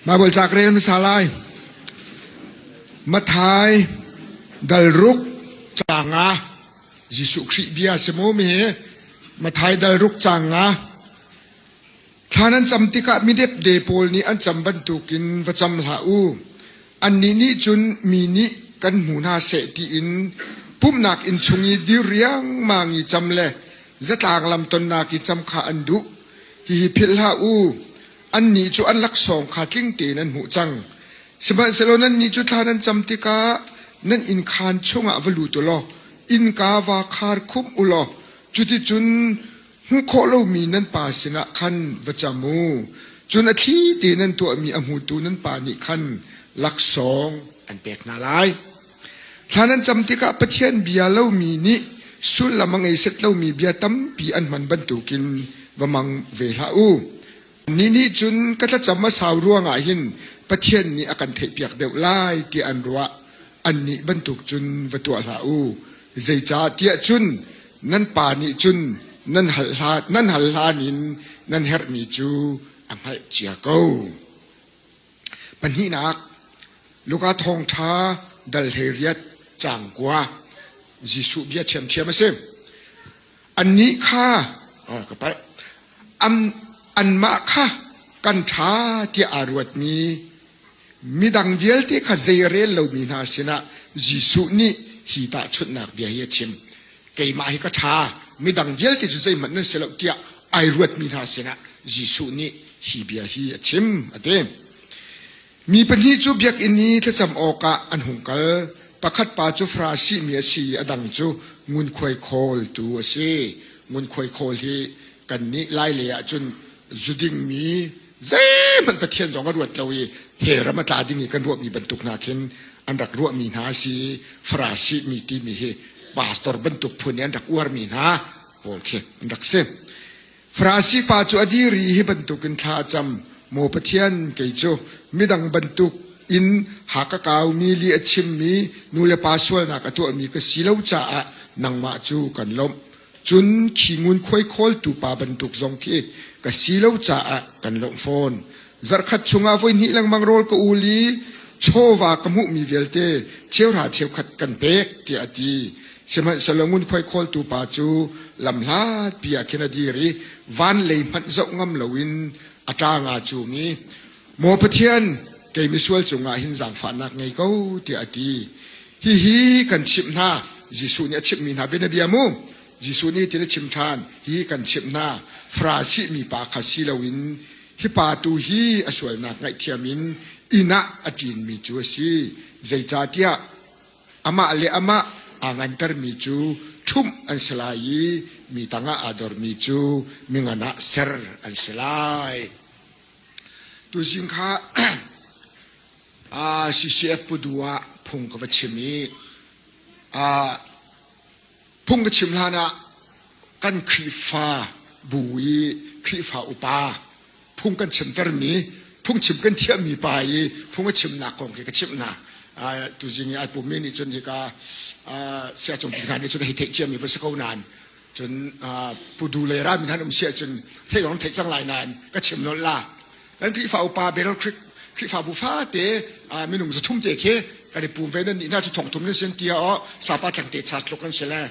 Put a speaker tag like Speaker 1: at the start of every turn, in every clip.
Speaker 1: Bible ca ka rel hmasa lai. Mathai dal ruk caang nga Jesuh Khrih bia si mu mi hi Mathai dal ruk caang nga Thla nan cam tikah midepde pawl nih an cam bantukin va cam hlah u. Annih nih cun mi nih kan hmu hna seh tiin pumhnak inn chung i dir riangmang i cam le zatlang lam tonnak i cam kha an duh. Hihi philh hlah u. Annih cu an laksawng kha tling tein an hmuh cang. Sihmanhsehlaw nannih cu thla nan cam tikah nan innkhaan chungah va lut u law innka va khar khumh u law cuticun Hmuh khawh lomi nan pa sinah khan va cam u. Cun a thli te nan tuahmi a hmutu nan pa nih khan laksawng an pek hna lai. Thla nan cam tikah Pathian bia lomi nih sullam a ngei set lomi bia tampi an hman bantukin va mang ve hlah u. Ni nih cun ka thlacam a sau ruangah hin Pathian nih a kan theihpiak deuh lai tiah an ruah. Annih bantuk cun va tuah hlah u. Zeicah tiah cun nan pa nih cun nan hal hlan, nan hal hlan in nan herhmi cu a hngalh cia ko. Pahnihnak, Luka thawngṭha dal 18 caang kua Jesuh bia ṭhiamṭhiam a si. Annih kha oh, ka palh. An, anmah kha kan ṭha tiah aa ruatmi midang vialte kha zei a rel lomi hna sinah Jesuh nih hi tahchunhnak bia hi a chim. Keimah hi ka ṭha, midang vialte cu zeihmanh nan si lo tiah ai ruatmi hna sinah Jesuh nih hi bia hi a chim, a ti. Mi pahnih cu biakinn i thlacam awkah an hung kal. Pakhat pa cu Farasi mi a si i a dang cu ngunkhuai khawltu a si. Ngunkhuai khawl hi kannih Lailei ah cun zuding mi zeihmanh Pathian zong a ruat lo i hell ram a tla ding i kan ruahmi bantuk hna khin an rak ruahmi hna a si i Farasi mi timi hi pastor bantuk phun i an rak uarmi hna pawl khi an rak si. Farasi pa cu a dir i hi bantukin thla a cam, Maw Pathian, kei cu midang bantuk in hak a kaumi, lih a chimmi, nu le pa sualnak a tuahmi ka si lo caah nangmah cu kan lawmh. Cun khi ngunkhuai khawltu pa bantuk zong khi ka si lo caah kan lawmh fawn. Zarhkhat chungah voihnih lengmang rawl ka ul i chawva ka hmuhmi vialte cheuhra cheukhat kan pek tiah a ti. Sihmanhsehlaw ngunkhuai khawltu pa cu lamhlatpi ah khin a dir i van lei hmanh zoh ngam loin a ṭang aa cum i, Maw Pathian, kei misual cungah hin zaangfahnak ngei ko, tiah a ti. Hihi kan chimh hna, Jesuh nih a chimhmi hna bianabia mu. Jesuh nih hitin a chim ṭhan, Hihi kan chimh hna, Farasi mipa kha si loin hi pa tu hi a sualnak ngaihthiam in inn ah a ṭinmi cu a si. Zeicahtiah amah le amah aa ngantermi cu ṭhumh an si lai i mi tangah aa dormi cu mingan ah ser an si lai. Tuzing kha CCF Pudu ah phung ka va chim i Phung ka chim hlan ah kan Khrihfa bu i Khrihfa upa phung kan chimtermi phungchim kan thiammi pa i phung a chimnak kong khi ka chimh hna. Tuzing i ai pummi nih cun hika siacungpi hna nih cun hei theih ciami va si ko nain cun pudu le rami hna um si ahcun theih zong theih cang lai nain ka chim nolh la. Kan Khrihfa upa Battle Creek Khrihfabu fate minung 300 te khi kan i pum ve nan nih hna cu thong thum nan sin tia o sapa thlang te cha tluk kan si le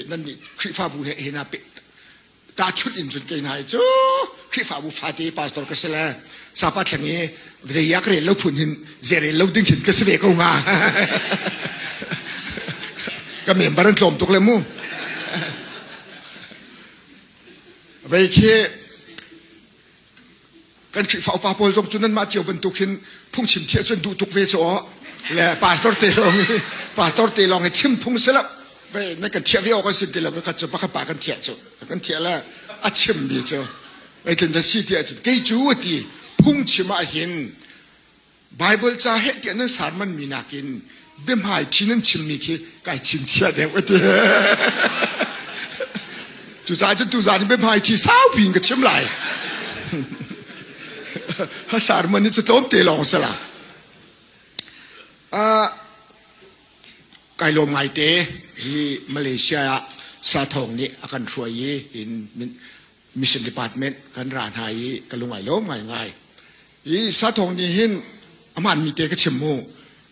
Speaker 1: nan nih Khrihfabu he he na pe ta chut in cun kei hna cu Khrihfabu fate pastor ka si le sapa thlang i zeiak rel lo phun hin ze rel lo ding hin ka si ve ko nga ka member an tlawm tuk le mu vei khi Kan Khrihfa upa pawl zong cu nanmah cio bantuk hin phungchim thiah cun duh tuk ve cu aw. Le pastor te lawng hi pastor te lawng hi chim phung si lo. Ve na kan thiah ve awk an si ti lo khat cu pakhat pa kan thiah cu kan thiah le a chimmi cu zeitin dah si ti ahcun kei cu ti phungchim ah hin Baibal ca heh tiah nan sarmanmi nakin biahmai ṭhi nan chimmi khi kai chingchiah deuh a ti. Cucaah cun tuzaan hi biahmai ṭhi saupi in ka chim lai. Sarman hi cu tlawmte lawng si la. Uh, kai lawm ngaite hi Malaysia ah sathawng nih a kan hruai i in. Mission Department kan ra hna i ka lung ai lawm ngaingai. Hi sathawng nih hin aman mi te ka chim mu.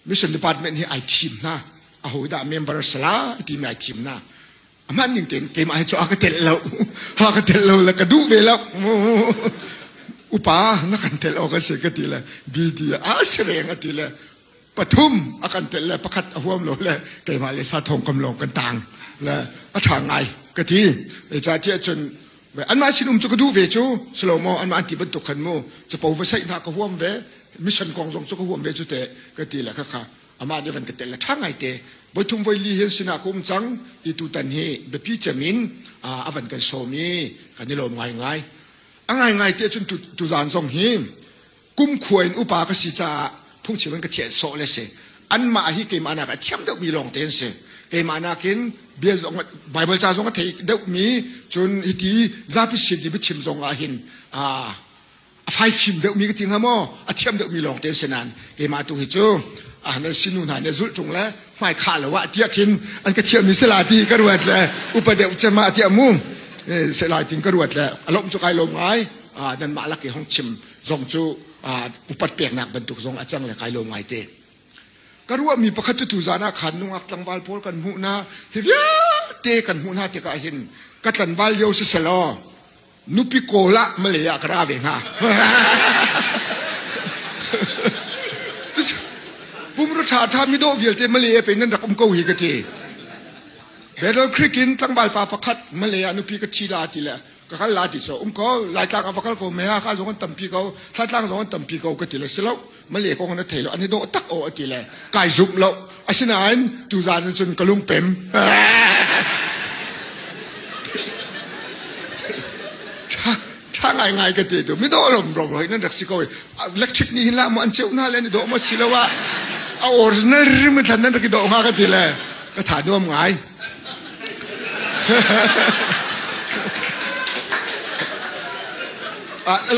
Speaker 1: Mission Department hi ai thim hna. Aho dah member sala timi ai thim hna. Aman ning tein keimah hi cu a ka telh lo. Ha ka telh lo le ka duh ve lo. Upa na kan telh awk a si ka ti le BD a si reng a ti le pathum a kan telh le pakhat a huam lo le keimah le sathawng kam lawng kan tang le a ṭha ngai ka ti. Zeicahtiah cun anmah sin um cu ka duh ve cu silo maw anmah an ti bantuk khan mu capo va saih hna ka huam ve mission kong zong cu ka huam ve cu te ka ti le khakha amah nih van ka tel le ṭha ngai te voithum voi li hin sinah ka um cang i tutan hi biapi cem in a van kan sawm i kan i lawm ngaingai a ngaingai te cun tuzan zong hi kumkhua in upa ka si caah phungchim in ka thiah sawh le si anmah hi keimah nak a thiam deuhmi lawng te an si keimah nakin bia zong Bible ca zong a thei deuhmi cun hiti zapi sin i biachim zong ah hin a faifim deuhmi ka ti hnga maw a thiam deuhmi lawng te an si nain keimah tu hi cu nan sinu hna nih zulh ṭung le hmai khah lo ah tiah khin an ka thiammi si la ti ka ruat le upa deuh cem ah tiah mu se lai tin ka ruat le a lawmh cu kai lawm ngai nanmah lak i hong chim zong cu upat peknak bantuk zong a cang le kai lawm ngaite. Ka ruahmi pakhat cu tuzan ah khan nungak tlangval pawl kan hmuh hna hi vialte kan hmuh hna tikah hin ka tlanval lio si selaw nupi kawl ah Malay ah ka ra ve hnga. Pumru ṭha ṭha mi dawh vialte Malay pe nan rak um ko hi ka ti. Battle Creek in tlangval pa pakhat Malay ah nupi ka ṭhi la ti le ka kal la ti so um ko laitlang a va kal ko me ha kha zong an tampi ko thlatlang zong an tampi ko ka ti le si lo male kong na thei lo an i dawh tak o ati le kai zum lo asinain tuzan cun ka lung pem tha ngai ngai ka ti tu mi dawh lom ro ro nan rak si ko electric ni hin la mo an cheu na le ni dawh mo si lo a a original rim thlan nan rak i dawh nga ka ti le ka tha nuam ngai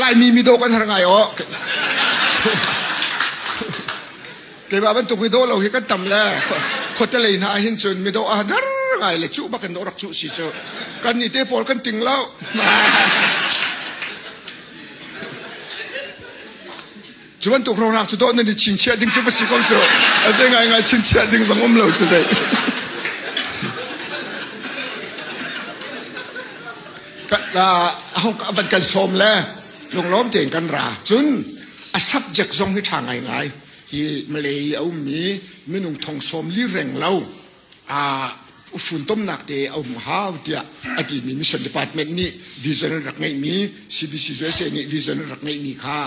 Speaker 1: Laimi mi dawh kan har ngai aw. Keimah bantuk mi dawh lo hi kan tam le khuate lei hna hin cun mi dawh a har ngai le cuh bak in dawh rak cuh si cu. Kan nih te pawl kan ting lo. Cu bantuk rawlak cu dawh nan i chingchiah ding cu va si ko cu. A zei ngaingai chingchiah ding zong um lo cu zei. Van kan sawm le lunglawm tein kan ra. Cun a subject zong hi ṭha ngaingai. Hi Malay a ummi minung thong sawm li reng lo funtomnak te a um hau tiah a timi mission department nih vision an rak ngeihmi CBC USA nih vision an rak ngeihmi kha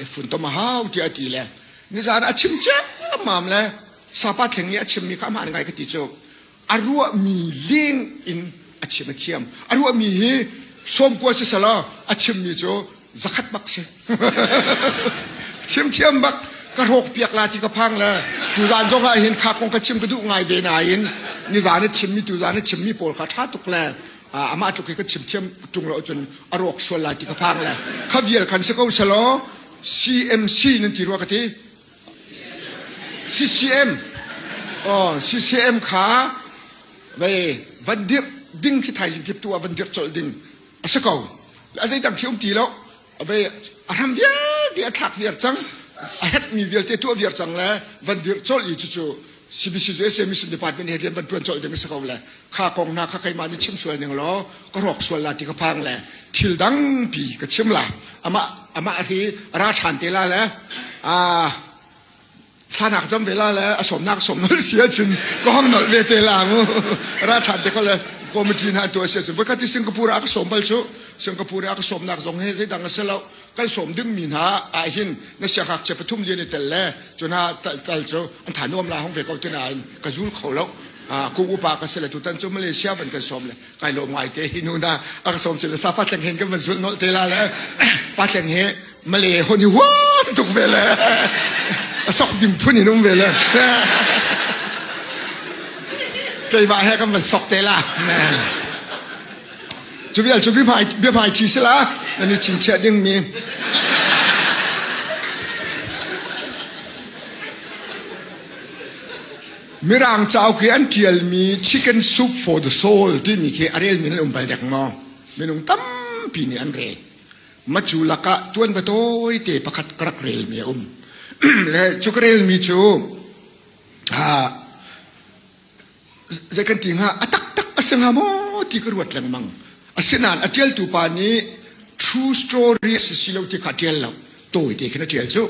Speaker 1: funtom a hau tiah a ti le nizan a chim ciammam le sapa thleng i a chimmi kha amah ngai ka ti cu a ruahmi leng in a chim a thiam a ruahmi hi sawmkua si selaw a chimmi cu zakhat bak si chim thiam bak ka hrawk piak la ti ka phang le tuzan zong ah hin kha kong ka chim ka duh ngai ve nain nizan a chimmi tuzan a chimmi pawl kha ṭha tuk le amah tluk hi ka chim thiam ṭung lo cun a rawk sual lai ti ka phang le kha vial khan si ko selaw CMC nan ti rua ka ti CCM oh CCM kha vei van dirh ding khi thaizing kip tu ah van dirh colh ding a si ko a zeidang khi um ti lo ve a hram vialte a thlak viar cang a herhmi vialte tuah viar cang le van dirh colh i cucu CBC USA Mission Department he rian van tuan colh ding a si ko le kha kong hna kha keimah nih chim sual ning law ka rawk sual la ti ka phang le thil dangpi ka chim la amah amah hi ra ṭhan te la le a thlanak cam ve la le a sawmnak sawm nol si ahcun ka hong nolh ve te la mu ra ṭhan te ko le committee hna tuah si ahcun voikhat ti Singapore ah ka sawm bal cu Singapore ah ka sawmnak zong hi zeidang a si lo kan sawm dingmi hna ah hin na siangngakchia pathum lian i tel le cu hna tal cu an tha nuam la hong ve ko ti nain ka zul kho lo kum upa ka si le tutan cu Malaysia van kan sawm le kai lawm ngai te hi nu na a ka sawm cun sa pa tleng hen kan van zulh nolh te la le pa tleng he Malay hon i huam tuk ve le a sok ding phun in um ve le keimah he kan van sok te la cu vial cu biahmai thi sila nan i chingchiah ding mi Mirang cauk i an ṭialmi Chicken Soup for the Soul timi khi a relmi nan um bal dek maw? Minung tampi. tampi nih an rel. Macu lakah tuanbia tawite pakhat ka rak relmi a um. Le cu ka relmi cu zei kan ti hnga a taktak a si hnga maw ti ka ruat lengmang. Asinain a ṭialtu pa nih true story a si si lo ti kha a ṭial lo. Tawite khin a ṭial cu.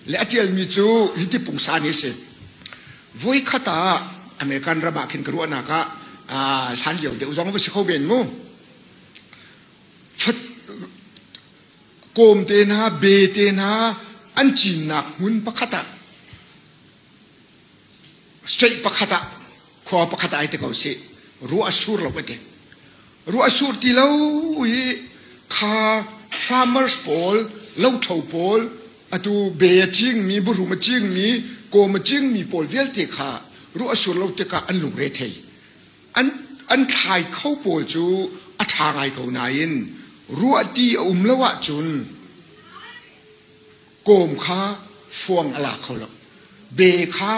Speaker 1: Le a ṭialmi cu hi ti pungsan hi a si. Voikhat ah American ram ah khin ka ruahnak ah hlan lio deuh zong va si kho men mu. Kawm te hna, be te hna an cinnak hmun pakhat ah state pakhat ah khua pakhat ah ai te ko sih ruah a sur lo ka ti. Ruah a sur ti lo i kha farmers pawl lothlo pawl atu be a cingmi buhrum a cingmi kawm a cingmi pawl vialte kha ruah a sur lo tikah an lungre thei. An an thlai kho pawl cu a ṭha ngai ko nain ruahti a um lo ahcun kawm kha fuang a la kho lo. Be kha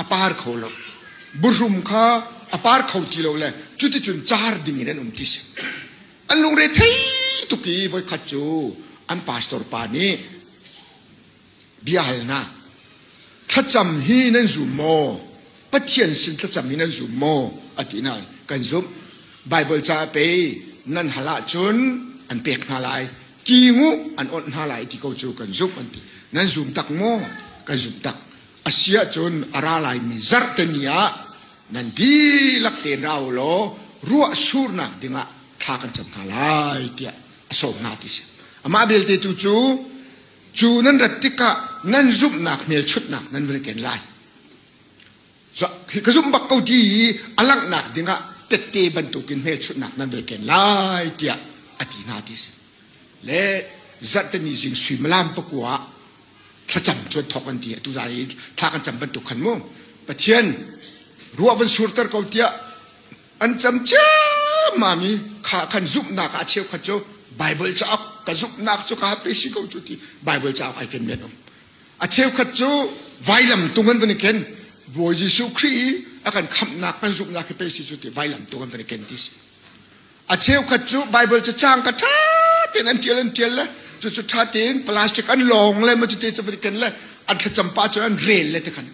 Speaker 1: a par kho lo. Buhrum kha a par kho ti lo le cuticun car ding in an um ti si. An lungre thei tuk i voikhat cu an pastor pa nih bia hal hna. Thlacam hi nan zum maw? Pathian sin thlacam hi nan zum maw? A ti hna. Kan zumh. Bible ca pei nan hal ahcun an pek hna lai. Ki ngu an awnh hna lai ti ko cu kan zumh an ti. Nan zum tak maw? Kan zum tak. A si ahcun a ra laimi zarhte ni ah nan dihlak tein ra u law ruah surnak dingah thla kan cam hna lai tiah a sawm hna ti si. Amah belte tu cu cu nan rat tikah nan zumhnak hmelchunhnak nan van ken lai. Ka zumh bak ko ti i a langhnak dingah tette bantukin hmelchunhnak nan van ken lai tiah a ti hna ti si. Le zarhteni zing suimilam pakua ah thlacam cu thawk an ti atu zan i thla kan cam bantuk khan mu Pathian ruah van surter ko tiah an cam ciammam i kha khan zumhnak ah cheukhat cu Bible cauk ka zumhnak cu ka pe si ko cu ti Bible cauk ai ken men um a cheukhat cu vailam tung an van i ken Bawi Jesuh Khrih i a kan khamhnak kan zumhnak hi pe si cu ti vailam tung an van i ken ti si A cheukhat cu Bible cu cang ka ṭha tein an ṭial an ṭial le cucu ṭha tein plastic an lawng le ma cute cu van ken le an thlacam pah cu an rel le tikhan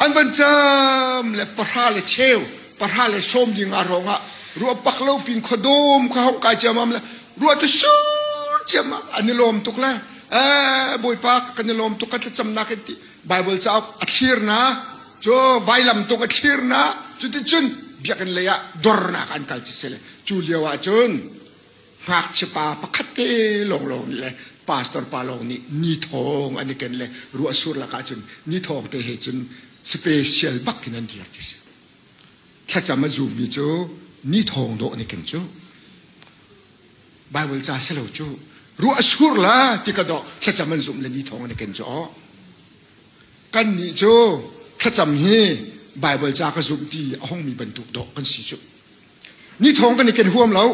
Speaker 1: an van cam le pahra le cheu pahra le sawm ding ah hrawng ah ruah pak lo pin khuadawm kha hong kai ciamam le ruah cu sur ciamam an i lawm tuk le eh bawipa kan i lawm tuk kan thlacamnak in ti Bible cauk a thlir na cu vailam tung a thlir na cuticun biakinn lei ah dornak an kal ti si le cu lio ah cun ngakchia pa pakhat te lawnglawng nih le pastor pa lawng nih ni thawng an i ken le ruah sur lakah cun ni thawng te he cun special bak in an dir ti si thlacam a zummi cu ni thawng dawh an i ken cu Bible ca si lo cu ruah sur la ti ka dawh thlacam an zumh le ni thawng an i ken cu aw Kannih cu thlacam hi Baibal ca ka zumh ti a hongmi bantuk dawh kan si cu. Ni thawng kan i ken huam lo.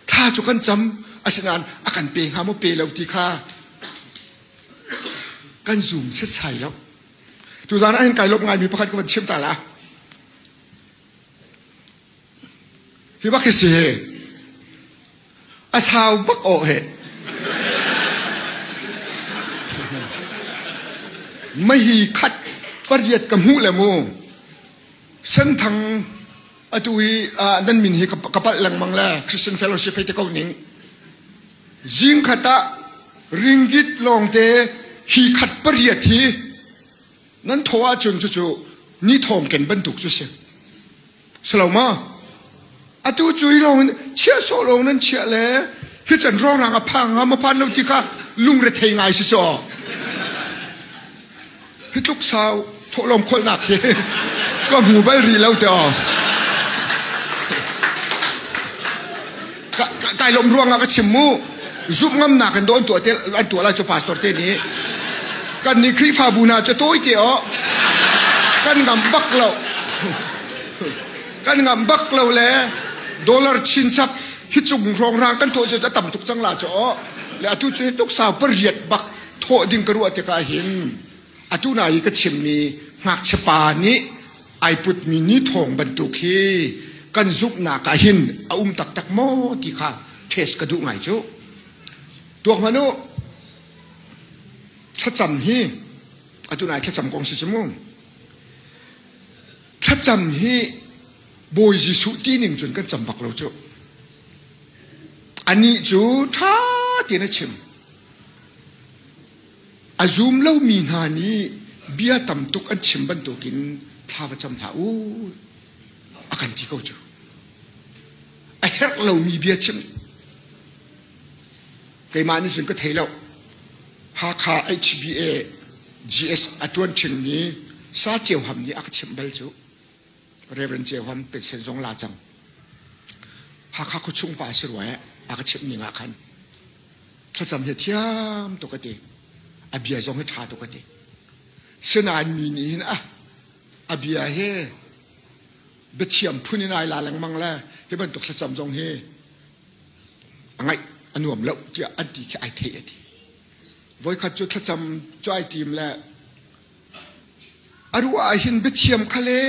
Speaker 1: Thla cu kan cam asinain a kan pe hnga maw pe lo ti kha kan zum setsai lo. Tuzaan ah hin kai lawmh ngaimi pakhat ka van chim ta la. Hi bak hi si. A sau bak awh he. Mahi khat pariat ka hmuh le mu. Senthang atu hi nan min hi ka palh lengmang le Christian Fellowship hei te ko ning. Zing khat ah ringgit lawngte hi khat pariat hi nan thaw ahcun cucu ni thawng ken bantuk cu si. Si lo ma? Atu cu hi lawng in chiah sawh lawng nan chiah le hi can rawng a phang nga ma phan lo ti kha lungrethei ngai si so. Hi tluk sau thawhlawm kholhnak hi ka hmu bal rih lo te aw. Kai lawm ruang ah ka chim mu. Zumh ngamnak in do an tuah te an tuah lai cu pastor te nih. Kan nih Khrihfabu hna cu tawi te aw. Kan ngam bak lo. Kan ngam bak lo le dollar chinchap hi cung hrawng kan thawh a tam tuk cang la cu aw. Le atu cu hi tuk sau pariat bak thawh ding ka ruah tikah hin atu na i ka chimmi ngakchia pa nih ai putmi ni thawng bantuk hi. Kan zumhnak ah hin a um taktak maw ti kha test ka duh ngai cu. Tuak hmanh u, thlacam hi atu nai thlacam kong si cu mu. Thlacam hi Bawi Jesuh ti ning cun kan cam bak lo cu. Anih cu ṭha tein a chim. A zum lomi hna nih bia tam tuk an chim bantukin thla va cam hlah u a kan ti ko cu. A herh lomi bia chim. Keimah nih cun ka thei lo. Hakha HBA GS a ṭuan ṭhingmi Sa Ceu Ham nih a ka chimh bal cu. Reverend Ceu Ham pension zong la cang. Hakha khuachung pa si rua eh a ka chimh ning ah khan thlacam hi thiam tuk a ti. A bia zong hi ṭha tuk a ti. Sinain mi nih hin ah a bia hi biathiam phun in ai la lengmang le hi bantuk thlacam zong hi a ngaih a nuam lo tiah an ti khi ai theih a ti. Voikhat cu thlacam cu ai tim le a ruah ah hin biathiam kha le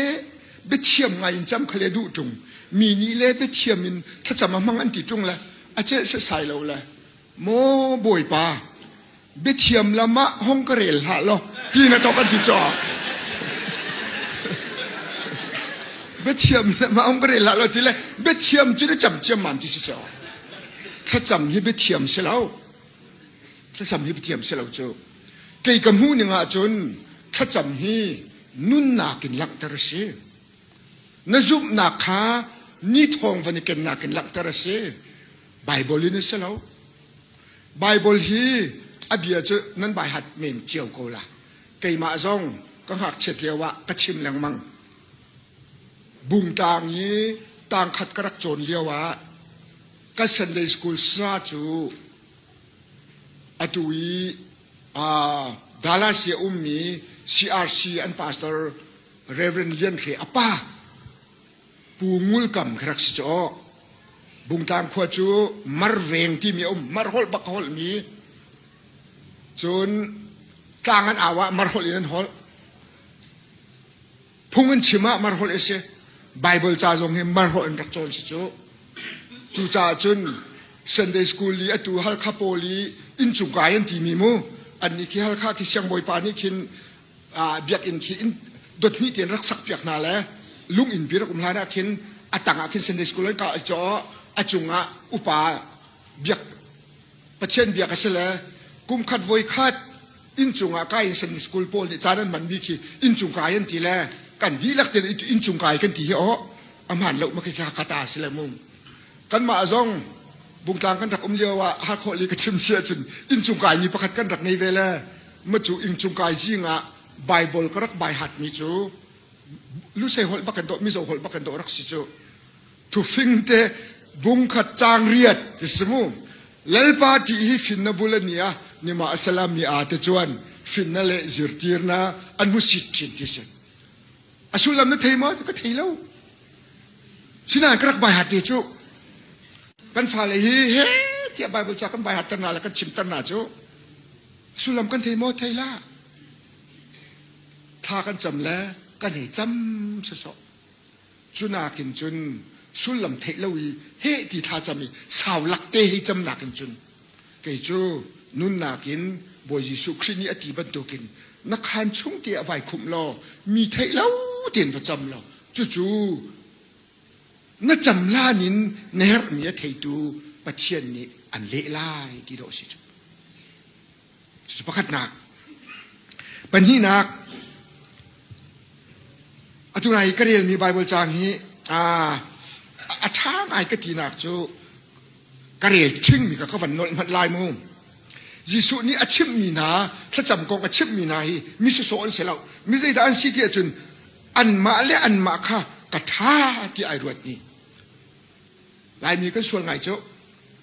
Speaker 1: biathiam ngai in cam kha le duh ṭung mi nih le biathiam in thlacam a hmang an ti ṭung le a celh setsai lo le maw bawipa biathiam lam ah hong ka rel hlah law ti na tok an ti caw biathiam lam ah hong ka rel hlah law ti le biathiam cu na cam ciammam ti si caw thlacam hi biathiam si lo thlacam hi biathiam si lo cu kei ka hmuh ning ahcun thlacam hi nunnak in langhter a si na zumhnak kha ni thawng van i kennak in langhter a si Bible in a si lo Bible hi a bia cu nan bai hat men cio ko la keimah zong ka ngakchiat lio ah ka chim lengmang bungtlang i tangkhat ka rak cawn lio ah ka Sunday school sa cu atu i Dallas i a ummi CRC an pastor Reverend Lian Hre a pa Pu Ngul Kam khi rak si cu aw. Bungtlang khua cu Marveng timi a um mar holh bak a holhmi cun tlang an au ah mar holh in an holh phung an chim ah mar holh a si Bible ca zong hi mar holh in rak cawn si cu cucaah cun Sunday school i atu Halkha pawl i inncung kai an timi mu annih khi Halkha khi siangbawipa nih khin biakinn khi inn dot hnih tein rak sak piak hna le lung inn pi rak um hlan ah khin a tang ah khin Sunday school an ka caw a cung ah upa biak Pathian biak a si le kum khat voi khat inncung ah kai in Sunday school pawl nih caan an hmanmi khi inncung kai an ti le kan dihlak tein inncung kai kan ti hi aw a hmaan lo ma khi kha ta si le mu kanmah zong bungtlang kan rak um lio ah Hakha li ka chim si ahcun inncung kai ni pakhat kan rak ngei ve le ma cu inncung kai zing ah Bible ka rak bai hatmi cu Lusei holh bak kan dawh Mizo holh bak kan dawh rak si cu thufing te bungkhat caang riat ti si mu lalpa ti hi finna bul ani a nima asalam mi a te chuan finna le zirtirna an mu sit thin ti si a sullam na thei maw ka thei lo sinain ka rak bai hat ve cu kan fale hi he tiah bible ca kan bai hat ter na le kan chim ter na cu sullam kan thei maw thei la thla kan cam le kan hei cam sasawh Cu nakin cun sullam theih lo i heh ti thlacam i sau lak te hei cam nakin cun kei cu nunnak in Bawi Jesuh Khrih nih a ti bantukin na khaan chung te ah vai khumh law mi theih lo tein va cam law cucu na cam lan in na herhmi a theitu Pathian nih an leh lai ti dawh a si cu. Cucu pakhatnak. Pahnihnak, atu nai ka relmi Bible caang hi a ṭha ngai ka tinak cu ka rel ṭhingmi ka ka van nolh hmanh lai mu. Jesuh nih a chimhmi hna, thlacam kong a chimhmi hna hi mi sawsawh an si lo. Mi zeidah an si ti ahcun anmah le anmah kha ka ṭha ti ai ruatmi. Laimi kan sual ngai cu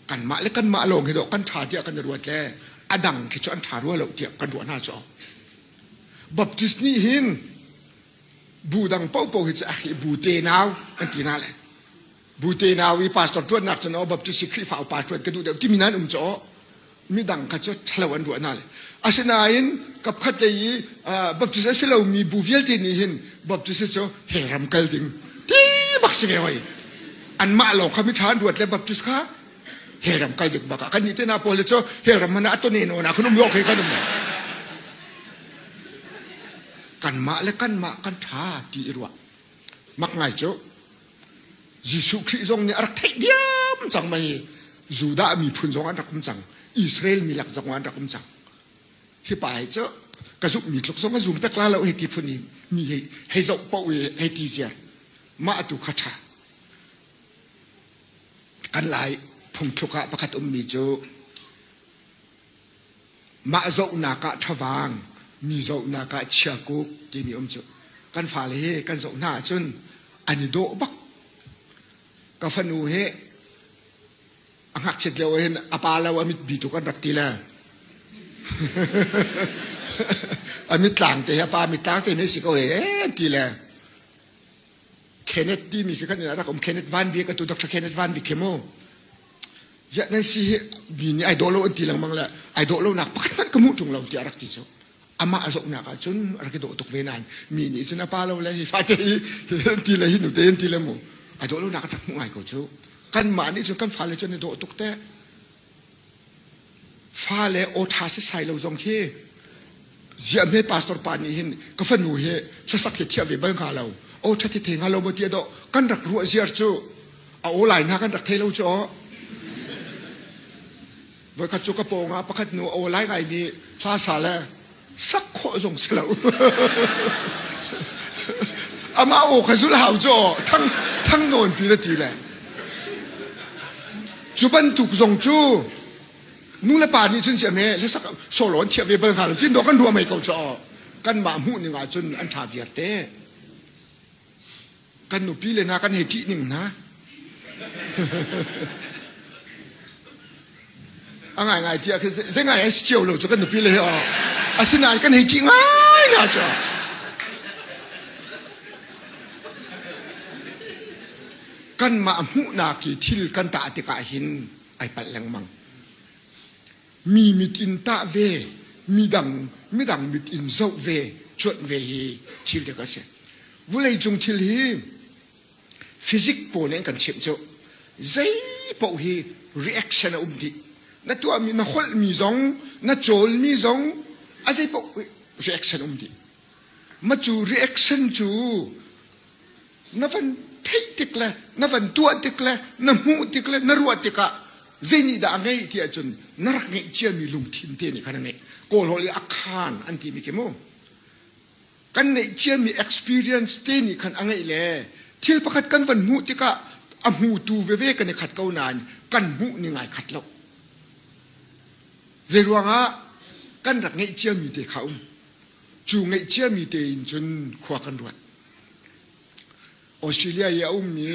Speaker 1: kanmah le kanmah lawng hi dawh kan ṭha tiah kan i ruat le a dang khi cu an ṭha rua lo tiah kan ruah hna cu. Baptist nih hin bu dang paohpaoh hi cu a hi bu tenau an ti hna le bu tenau i pastor ṭuannak cun aw Baptist hi Khrihfa upa ṭuan ka duh deuh timi nan um cu aw midang kha cu ṭhalo an ruah hna le asinain kapkhat lei i Baptist a si lomi bu vialte nih hin Baptist cu hell ram kal ding ti bak si ve hoi. Anmah lawng kha miṭha an ruat le Baptist kha hell ram kal ding bak ah kan nih te hna pawl cu hell ram hmanh ah a tone nawn ah khan um lo khi kan um. Kanmah le kanmah kan ṭha ti i ruah. Mak ngai cu Jesuh Khrih zong nih a rak theih diam cang mei Judah miphun zong an rak um cang. Israel mi lak zong an rak um cang. Hi pa hi cu ka zumhmi tluk zong a zum pek la lo hei ti phun i mi hei hei zoh paoh i hei ti ziar. Mah tu kha ṭha. Kan Lai phungthluk ah pakhat ummi cu mah zohnak ah ṭhavaang, mi zohnak ah chiakuk timi um cu. Kan fale hi kan zoh hna ahcun an i dawh bak. Ka fanu hi a ngakchiat lio hin a pa lo a mit bi tuk an rak ti le a mitlang te hi a pa mitlang te mi si ko he ti le Kenneth timi khi kan in rak um Kenneth Van Bik atu Dr. Kenneth Van Bik khi mu ya nan si hi mi nih ai dawh lo an ti lengmang le ai dawh lo nak pakhat hmanh ka hmuh ṭung lo tiah rak ti cu amah a zohnak ah cun rak i dawh tuk ve nain mi nih cun a pa lo le hi fate hi ti le hi nute in ti le mu ai dawh lo nak rak hmuh ngai ko cu kanmah nih cun kan fale cun i dawh tuk te Fale aw ṭha setsai lo zong khi ziahhme pastor pa nih hin ka fanu hi hlasak hi thiah ve bal hnga lo aw ṭha thi thei hnga lo maw ti dawh kan rak ruah ziar cu a aw lai hna kan rak thei lo cu aw voikhat cu ka pawng ah pakhat nu aw lai ngaimi hla sa le sak khawh zong si lo amah aw kha zul hau cu aw thang thang nawn pi na ti le cu bantuk zong cu nu le pa nih cun siam he hlasak solo an thiah ve bal hnga lo tin dawh kan ruah mei ko cu aw kanmah hmuh ning ah cun an ṭha viar te Kan nupi le hna kan hei ṭih ning hna. A ngaingai tiah khin zei ngai an si cio lo cu kan nupi le he aw. Asinain kan hei ṭih ngai hna cu. Kanmah hmuhnak i thil kan tah tikah hin ai palh lengmang. Mi mit in tah ve, midang midang mit in zoh ve, cuanh ve hi thil dek a si. Vawleicung thil hi physics pawl nih an kan chimh cu zei paoh hi reaction a um dih. Na tuahmi, na holhmi zong, na cawlmi zong, a zei paoh reaction um dih. Ma cu reaction cu na van theih tik le na van tuah tik le na hmuh tik le na ruah tikah zei nih dah a ngeih ti ahcun na rak ngeih ciami lungthin te nih khan a ngeih. Kawl holh i a khaan an timi khi mu. Kan neih ciami experience te nih khan a ngeih le thil pakhat kan van hmuh tikah a hmutu veve kan i khat ko nain kan hmuh ning ai khat lo. Zei ruangah kan rak ngeih ciami te kha um. Cu ngeih ciami te in cun khua kan ruat. Australia i a ummi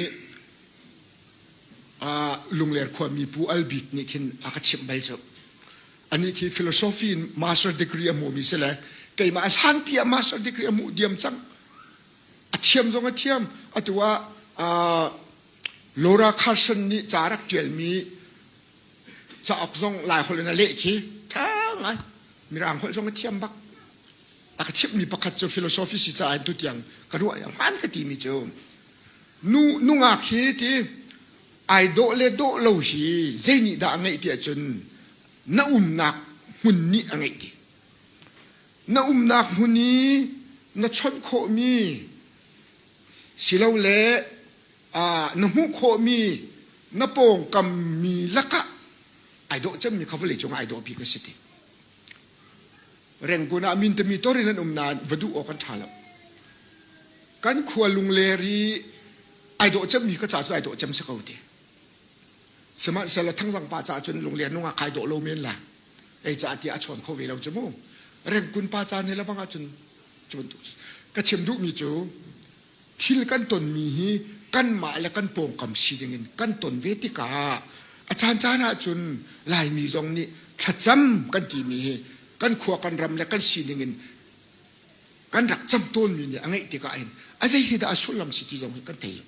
Speaker 1: Lungler khuami Pu Al Bik nih khin a ka chimh bal cu. Anih khi philosophy in master degree a hmumi si le keimah hlanpi ah master degree a hmuh diam cang. A thiam zong a thiam. Atu ah Laura Carson nih ca rak ṭialmi cauk zong Laiholh in a leh khi ṭha ngai. Mirang holh zong a thiam bak. A ka chimhmi pakhat cu philosophy si caah in tutiang ka ruah i a hmaan ka timi cu nu nungak hi ti ai dawh le dawh lo hi zei nih dah a ngeih ti ahcun na umnak hmun nih a ngeih ti. Na umnak hmun i na chawnh khawhmi silole na hmuh khawhmi na pawngkam mi lakah ai dawh cemmi kha vawlei cungah ai dawh bik a si ti. Rengkun ah mintami tor in an um nain va duh awk an ṭha lo. Kan khua Lungler i ai dawh cemmi ka ca cu ai dawh cem si ko ti. Sihmanhsehlaw Thangzang pa caah cun Lungler nungak kai dawh lo men la. Ei caah tiah a chawn kho ve lo cu mu. Rengkun pa caan he lebang ahcun cu bantuk ka chim duhmi cu thil kan tonmi hi kanmah le kan pawngkam si dingin kan ton ve tikah a caancaan ahcun Laimi zong nih thlacam kan timi hi kan khua kan ram le kan sining in kan rak cam tawnmi nih a ngeih tikah hin a zei hi dah a sullam si ti zong hi kan thei lo.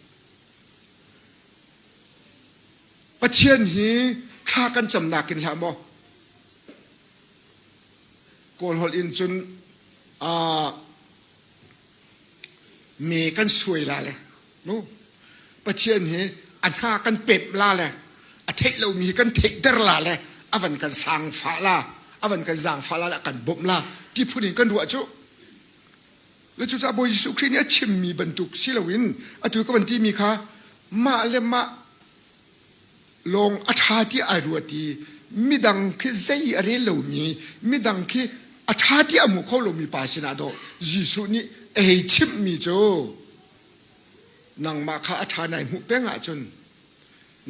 Speaker 1: Pathian hi thla kan camnak in hlah maw Kawl holh in cun me kan suai la le mu Pathian hi. A hna kan pemh la le a theih lomi hi kan theihter la le a van kan sangfah la, a van kan zaangfah la le a kan bawmh la ti phun in kan ruah cu. Le cucaah Bawi Jesuh Khrih nih a chimmi bantuk si loin atu ka van timi kha mah le mah lawng a ṭha ti ai ruat i midang khi zei a rel lomi midang khi a ṭha ti a hmu kho lomi pa sinah dawh Jesuh nih a hei chimhmi cu nangmah kha a ṭha nai hmuh peng ahcun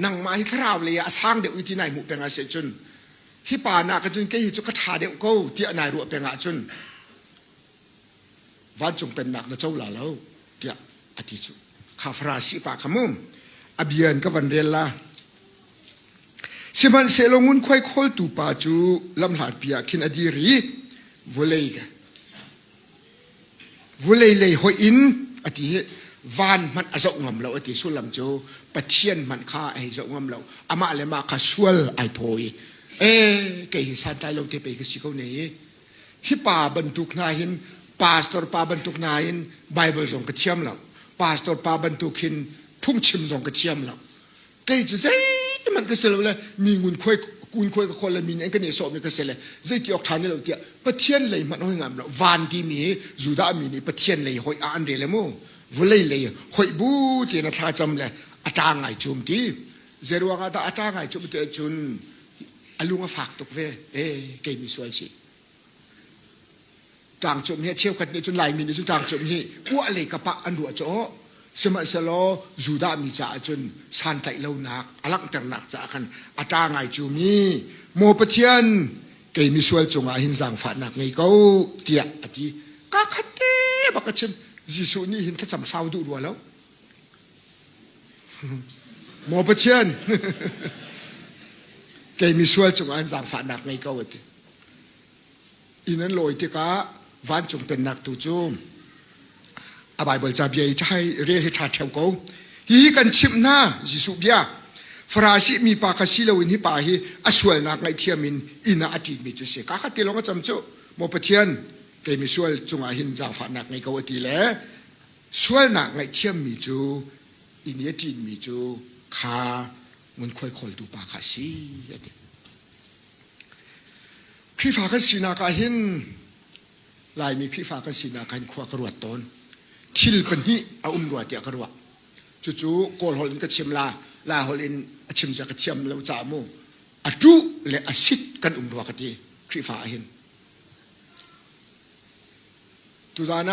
Speaker 1: nangmah hi thlarau lei ah a sang deuh i ti nai hmuh peng ah si cun hi pa nak cun kei hi cu ka ṭha deuh ko tiah nai ruah peng ahcun vancung pennak na co la lo tiah a ti cu kha Farasi pa kha mu a bia in ka van rel la sihmanhsehlaw ngunkhuai khawltu pa cu lamhlatpi ah khin a dir i vawlei vulei lei hoih in a ti hi van hmanh a zoh ngam lo a ti sullam cu Pathian hmanh kha a hei zoh ngam lo amah le mah kha sual ai phaw i e kei hi santlai lo te pei ka si ko ne hi hi pa bantuk hna hin pastor pa bantuk hna hin Bible zong ka thiam lo pastor pa bantuk hin phungchim zong ka thiam lo kei cu zeihmanh ka si lo le mi ngunkhuai ngunkhuai ka khawl le mi nih an ka nehsawhmi ka si le zeiti awk ṭha ni lo tiah Pathian lei hmanh hoi ngam lo van timi hi Judah mi nih Pathian lei hoih ah an rel mu vulei lei hoih bu tiin a thlacam le a ṭa ngai cum ti zeiruang ah dah a ṭa ngai cum ti ahcun a lung a fak tuk ve e kei mi sual si tlangcawm hi cheukhat nih cun Laimi nih cun tlangcawm hi uah lei kapah an ruah caw sihmanhsehlaw Judah mi caah cun santlaih lonak a langhternak caah khan a ṭa ngai cu mi maw Pathian kei misual cungah hin zaangfahnak ngei ko tiah a ti ka khat te bak a chim Jesuh nih hin thlacam sau duh rua lo Maw Pathian kei misual cungah hin zaangfahnak ngei ko a ti inn an lawi tikah vancung pennak tu cu a Baibal ca bia i ṭhai rel hi ṭha ṭheo ko. Hihi kan chimh hna Jesuh bia. Farasi mi pa kha si loin hi pa hi a sualnak ngaihthiam in inn ah a ṭitmi cu si. Ka kha te lawng a cam cu. Maw Pathian, kei misual cungah hin zaangfahnak ngei ko a ti le sualnak ngaihthiammi cu inn i a ṭinmi cu kha ngunkhuai khawltu pa kha a si a ti. Khrihfa kan sinak ah hin Laimi Khrihfa kan sinak ah hin khua ka ruat tawn. Thil pahnih a um rua tiah ka ruah. Cucu Kawl holh in ka chim la, Lai holh in a chim zia ka thiam lo caah mu. A ṭuh le a sit kan um rua ka ti Khrihfa ah hin. Tuzaan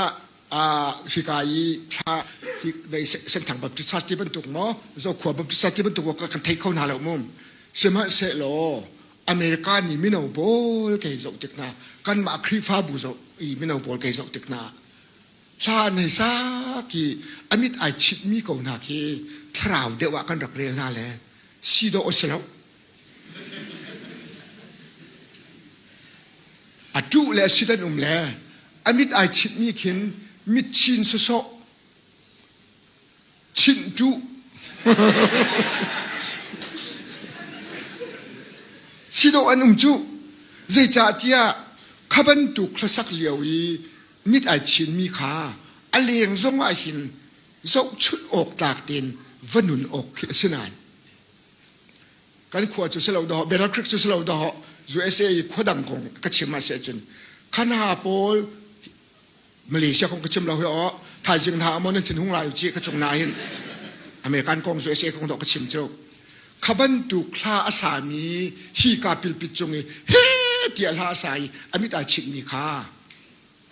Speaker 1: ah hika i thla hi vei Senthang Baptist Church ti bantuk maw Zokhua Baptist Church ti bantuk maw kan thei kho hna lo mu. Sihmanhsehlaw America nih mino pawl kei zoh tik hna kanmah Khrihfabu zoh i mino pawl kei zoh tik hna hla an hei sak i a mit ai chitmi ko hna khi thlarau deuh ah kan rak rel hna le si dawh a si lo. A ṭuh le a sit an um le a mit ai chitmi khin mit chin sawsawh chinh ṭuh si dawh an um cu zeicahtiah kha bantuk hlasak lio i mit ai chinmi kha a leng zong ah hin zohchunh awk tlak tein va nun awk khi a si nain kan khua cu si lo dawh Battle Creek cu si lo dawh USA i khua dang kong ka chim ah si ahcun khana pawl Malaysia kong ka chim lo hi aw thaizing hna maw nan thin hung lai ci ka cung na hin American kong USA kong dawh ka chim cu kha bantuk hla a sami hi ka pilpit cung i he tiah hla a sa i amit ai chimmi kha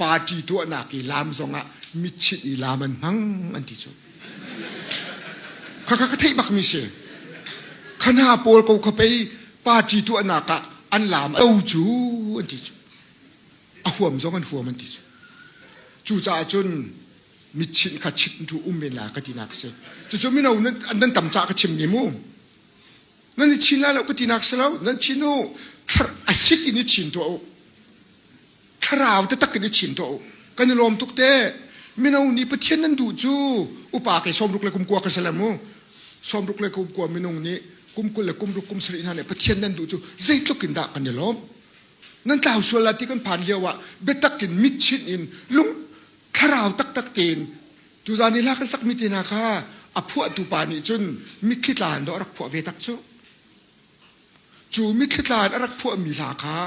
Speaker 1: party tuahnak i laam zongah mitchinh i laam an hmang an ti cu khakha ka theih bakmi si khana pawl ko kha pei party tuahnak ah an laam o cu an ti cu a huam zong an huam an ti cu cucaah cun mitchinh kha chimh tu um men la ka tinak si cucu mino nan tam cah ka chim ni mu nan i chin lai lo ka tinak si lo nan chin u a sit in i chin tuah u thlarau taktak in i chim tuah u kan i lawm tuk te mino nih Pathian nan duh cu upa kei 60 le kum kua ka si le mu 60 le kum kua minung nih kum 20 le kum ruk kum sarih hna nih Pathian nan duh cu zeitluk in dah kan i lawm nan tlau sual la ti kan phan lio ah biatak in mitchinh in lung thlarau taktak tein tuzan i hla kan sakmi te hna kha. A phuahtu pa nih cun mitthli tla in dawh a rak phuah ve tak cu. Cu mitthli tla in a rak phuahmi hla kha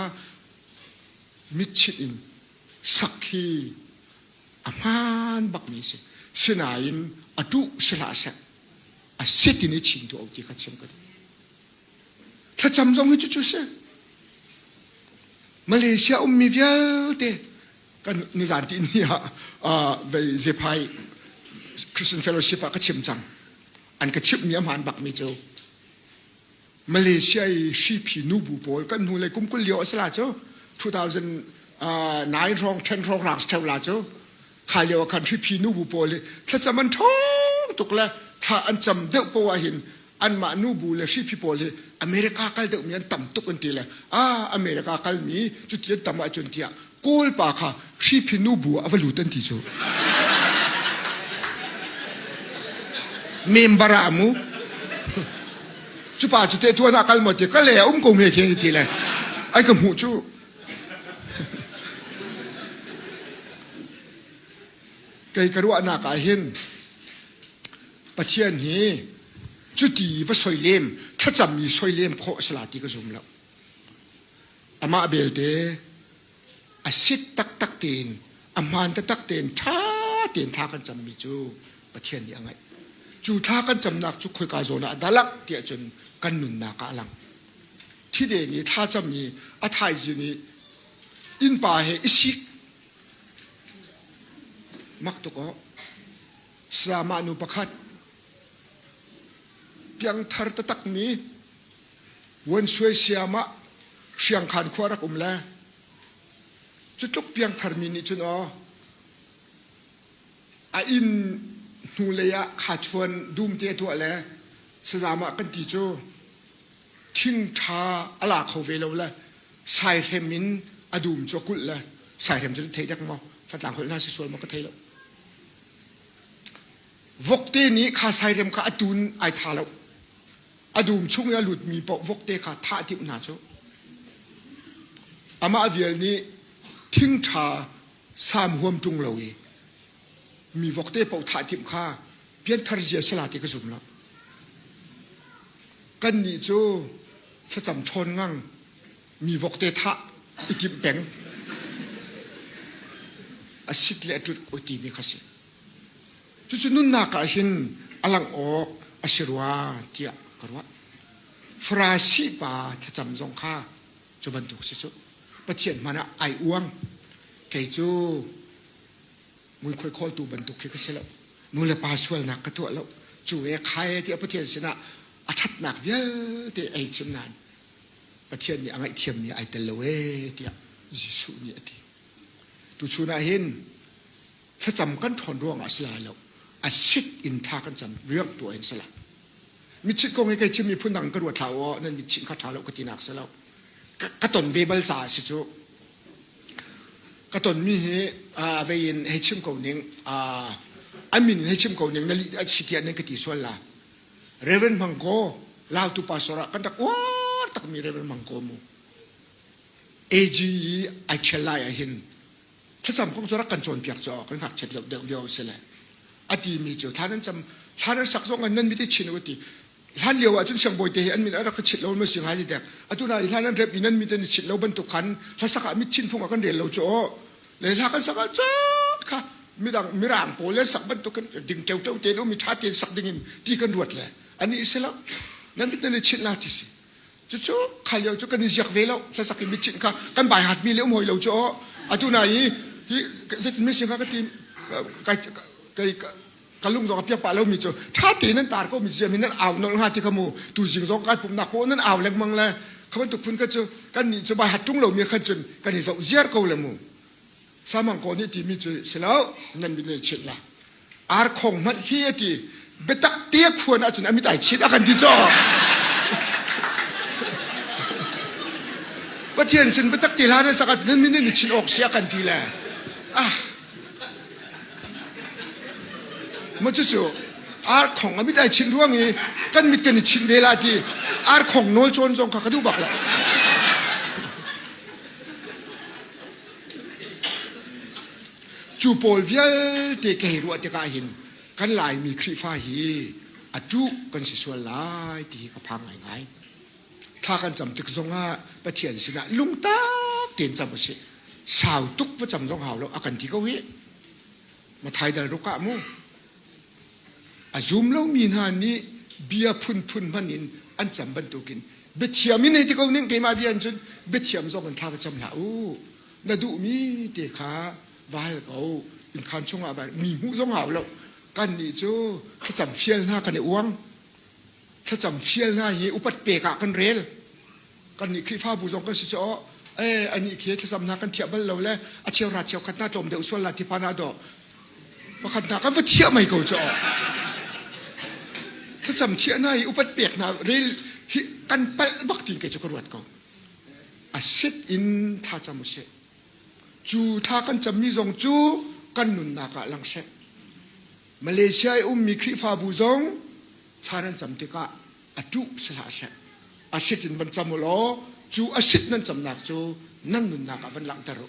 Speaker 1: mitchit in sak hi a hmaan bakmi a si. Sinain a ṭuh si hlah seh, a sit in i chin tuah u ti kha chim ka duh. Thlacam zong hi cucu si. Malaysia ummi vialte kan nizan ti ni ah vei Zephai Christian Fellowship ah ka chim cang. An ka chimhmi a hmaan bakmi cu Malaysia i hriphi nubu pawl kan hnu lei kum 20 lio a si la cu 2009 hrawng 10 hrawng rak si la cu kha lio ah khan hriphi nubu pawl hi thlacam an ṭhawng tuk le thla an cam deuh poah hin anmah nubu le hriphi pawl hi America kal deuhmi an tam tuk an ti le ah America kalmi cuti an tam ahcun tiah Kawl pa kha hriphi nubu ah a va lut an ti cu member ah mu cu pa cu te tuan ah kal maw ti ka le a um ko me khi ti le ai ka hmuh cu Kei ka ruahnak ah hin Pathian hi cuti va soilem thlacammi soilem khawh a si la ti ka zum lo. Amah belte a sit taktak tein a hmaan taktak tein ṭha tein thla kan cammi cu Pathian nih a ngaih. Cu thla kan camnak cu khoika zawn ah dah langh tiah cun kan nunnak ah a lang. Thideng i thlacam i a thaizing i innpa he i sik mak tuk aw Sayamah nu pakhat piangthar taktak mi Vuansuai sayamah Hriangkhan khua rak um le cu tluk piangthar mi nih cun aw a inn hnulei ah khachuan dum te a tuah le sazamah kan ti cu thing ṭha a la kho ve lo le saihrem in a dum cu a kulh le saihrem cu thei dek maw fatlang holh hna si sual maw ka thei lo vokte nih kha saihrem kha a tun ai tha lo a dum chung i a lutmi paoh vokte kha thah timh hna cu amah vial nih thing ṭha sam huam ṭung lo i mi vokte paoh thah timh kha pianthar zia sala ti ka zum lo Kannih cu thlacam ṭhawn ngang mi vokte thah i timh peng. A sit le a ṭut ko timi kha si. Cucu nunnak ah hin a langh awk a si rua tiah ka ruah. Farasi pa thlacam zong kha cu bantuk si cu. Pathian hmanh ah ai uang. Kei cu muikhuai khawltu bantuk khi ka si lo nu le pa sualnak ka tuah lo cu e khai tiah Pathian sinah a ṭhatnak vialte ei chim nain Pathian nih a ngaihthiammi ai tel lo ee tiah Jesuh nih a ti tuchun ah hin thlacam kan ṭhawn ruangah si lai lo a sit in thla kan cam riang tuah in si lai mitchit kong hi kei chimmi phun dang ka ruat hlah u nan mitchit kha ṭha lo ka tinak si lo ka ton ve bal caah si cu Ka tonmi hi vei in hei chim ko ning an min in hei chim ko ning na lih a si tiah nan ka ti sual la. Reverend Mang Ko Lautu pastor ah kan rak uar takmi Reverend Mang Ko mu. AG i ai ṭhial lai ah hin thlacam kong cu rak kan cawnpiak cu kan ngakchiat lo deuh lio si le a timi cu thla nan cam thla nan sak zong nan mit i chin u ti hlan lio ahcun siangbawi te hi an min a rak ka chit lo ma si ngai ti dek atu na hlan an rep i nan mit an i chit lo bantuk khan hlasak ah mit chin phung ah kan rel lo cu aw le hla kan sak ah cun kha midang mirang pawl le sak bantuk kan ding ṭeu ṭeu tein um i ṭha tein sak ding in ti kan ruat le ani si lo nan mit nan i chit la ti si cucu kha lio cu kan i ziak ve lo hlasak i mit chinh kha kan bai hat mi le um hoi lo cu aw atu na i hi zeitin mi si kha ka ti kai kai ka lung zong a piak pah lomi cu ṭha tein nan tar ko mi ziam hin nan au nolh hnga ti kha mu tu zing zong kai pumhnak ko nan au lengmang le kha bantuk phun kha cu kan nih cu bai hat ṭung lomi khan cun kan i zoh ziar ko le mu samang ko nih timi cu si lo nan mit nan chit la ar khong hmanh khi a ti biatak te khuan ahcun a mit ai chit a kan ti caw Pathian sin biatak te hla nan sak nan min nan i chin awk si a kan ti le ah Maw cucu arkhong a mit ai chinh ruang i kan mit kan i chinh ve la ti arkhong nawl cawn zong kha ka duh bak lo. Cu pawl vialte ka hei ruah tikah hin kan Laimi Khrihfa hi. A ṭuh kan si sual lai ti hi ka phang ngaingai. Thla kan cam tik zongah Pathian sinah lungtak tein cam usih. Sau tuk va cam zong hau lo a kan ti ko hi. Mathai dal ruk ah mu. A zum lomi hna nih bia phunphun hman in an cam bantukin biathiam in hei ti ko ning keimah bia in cun biathiam zong in thla va cam hlah u. Na duhmi te kha va hal ko. Innkhaan chungah va mi hmuh zong hau lo. Kannih cu thlacam fial hna kan i uang. Thlacam fial hna hi upat pek ah kan rel. Kannih Khrihfabu zong kan si cu aw eh anih khi thlacam hna kan thiah bal lo le a cheu ra cheu khat hna tlawm deuh sual la ti phan ah dawh pakhat hna kan va thiah mei ko cu aw thlacam thiah hna hi upat pek hna rel hi kan palh bak tin kei cu ka ruat ko. A sit in thlacam usih. Cu thla kan cammi zong cu kan nunnak ah lang seh. Malaysia i ummi Khrihfabu zong thla nan cam tikah a ṭuh si hlah seh. A sit in van cam u law cu a sit nan camnak cu nan nunnak ah van langhter u.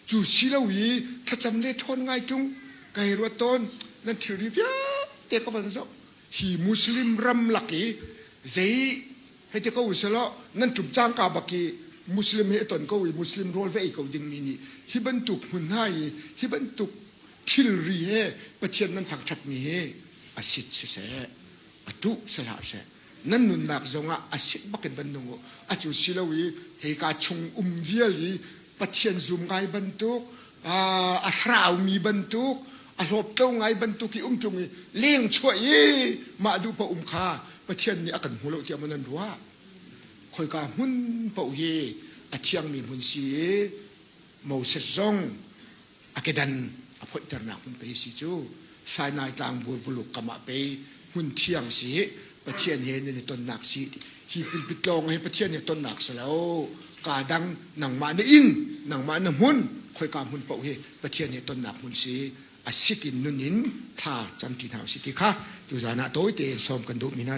Speaker 1: Cu si lo i thlacam le ṭhawn ngai ṭung kai ruat tawn nan thilri vialte ka van zoh. Hi Muslim ram lak i zei hei ti ko uselaw nan ṭum cangka bak i Muslim he ton ko i Muslim rawl va ei ko dingmi nih hi bantuk hmun hna i hi bantuk thilri he Pathian nan thangṭhatmi hi a sit siseh a ṭuh si hlah seh nan nunnak zongah a sit bakin van nung u. A cu si lo i hika chung um vial i Pathian zum ngai bantuk a thlarau mi bantuk a hlawptlo ngai bantuk i um ṭung i leng chuah i mah duh paoh um kha Pathian nih a kan hmu lo tiah maw nan ruah? Khoika hmun paoh hi a thiangmi hmun si i Moses zong a kedan a phoihternak hmun pei si cu. Sinai tlang burbuluk kam ah pei hmun thiang si Pathian he nan i tonnak si. Hi pulpit lawng hi Pathian he tonnak si lo. Ka dang nangmah na inn nangmah na hmun khoika hmun paoh hi Pathian he tonnak hmun si. A sit in nun in thla camti hna usih ti kha tuzan ah tawi tein sawm kan duhmi hna.